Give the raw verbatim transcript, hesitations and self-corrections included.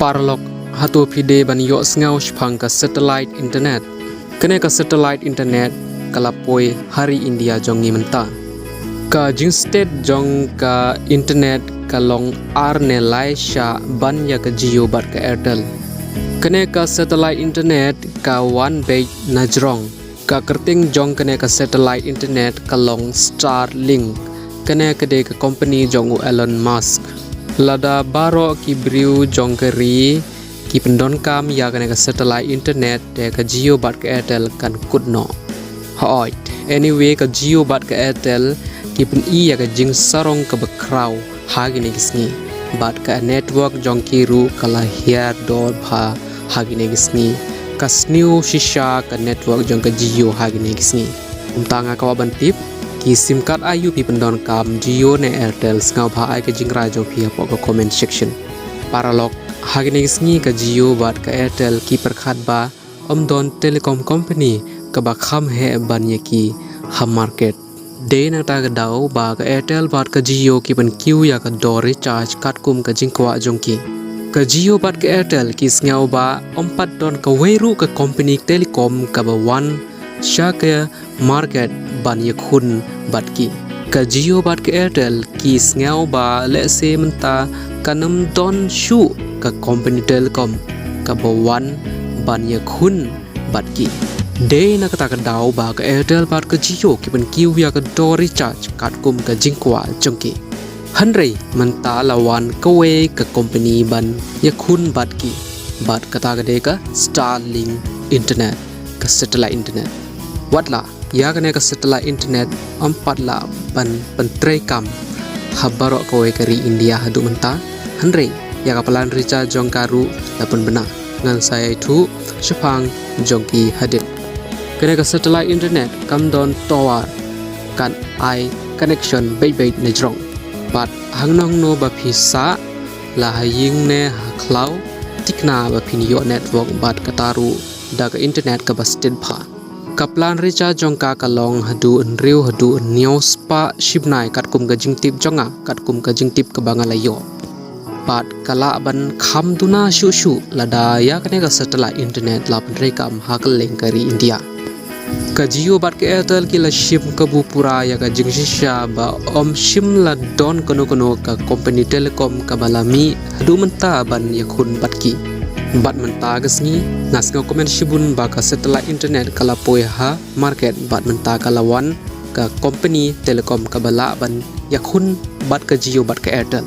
Paralok, hato phi dei ban ïohsngew shaphang ka satellite internet? Kane ka satellite internet ka la poi ha ri India jong ngi mynta. Ka jingsted jong ka internet ka long ar ne lai shah ban ïa ka Jio bad ka Airtel. Kane ka satellite internet ka wan beit na jrong. Ka kyrteng jong kane ka satellite internet ka long Starlink. Kane ka dei ka company jong u Elon Musk. Lada baroh ki briew jong ka ri ki pyndonkam ïa kane ka satellite internet, te ka Jio bad ka Airtel kan kut noh. Hooid, anyway, ka Jio bad ka Airtel ki pyni ïa ka jingsarong kaba khraw ha kine ki sngi. Bad ka network jong ki ruh ka la hiar dor bha ha kine ki sngi. Ka sniew shisha ka network jong ka Jio ha kine ki sngi. Kumta nga kwah ban tip, ki sim card aiu phi pyndonkam, Jio ne Airtel? Sngewbha ai ka jingrai jong phi hapoh ka comment section. Paralok, ha kine ki sngi ka Jio bad ka Airtel ki pyrkhat ba ym don telecom company kaba kham heh ban ïa ki ha market. Dei na kata ka daw ba ka Airtel bad ka Jio ki pynkiew ïa ka dor recharge katkum ka jingkwah jong ki. Ka Jio bad ka Airtel ki sngew ba ym pat don kawei ruh ka company telecom kaba wan sha ka market ban ïakhun bad ki. Ka Jio bad ka Airtel ki sngew ba lehse mynta kan ym don shuh ka company telecom kaba wan ban ïakhun bad ki. Dei na kata ka daw ba ka Airtel bad ka Jio ki pynkiew ïa ka dor recharge katkum ka jingkwah jong ki. Hynrei mynta la wan kawei ka company ban ïakhun bad ki. Bad kata ka dei ka Starlink internet, ka satellite internet. Watla ïa kane ka satellite internet ym pat lah ban pyntreikam ha baroh kawei ka ri India haduh mynta. Hynrei ïa ka plan recharge jong ka ruh la pynbna. Ngan sa ïathuh shaphang jong ki hadien. Kane ka satellite internet kam don tower, kan ai connection beit beit na jrong. Bad hangno hangno ba phi sah, la ha ïing ne ha khlaw, thikna ba phin ïoh network bad kata ruh da ka internet kaba sted bha. Ka plan recharge jong ka ka long haduh hynriew haduh hynñiew spah shi bnai katkum ka jingtip jong nga, katkum ka jingtip kaba nga la ïoh. Bad ka lah ban kham duna shuh shuh lada ïa kane ka satellite internet la pyntreikam ha kylleng ka ri India. Ka Jio bad ka Airtel ki la shim kabu pura ïa ka jingshisha ba ym shym la don kano kano ka company telecom kaba la mih haduh mynta ban ïakhun bad ki. Bad mynta ka sngi nga sngew comment shibun ba ka satellite internet ka la poi ha market bad mynta ka la wan ka company telecom kaba lah ban ïakhun bad ka Jio bad ka Airtel.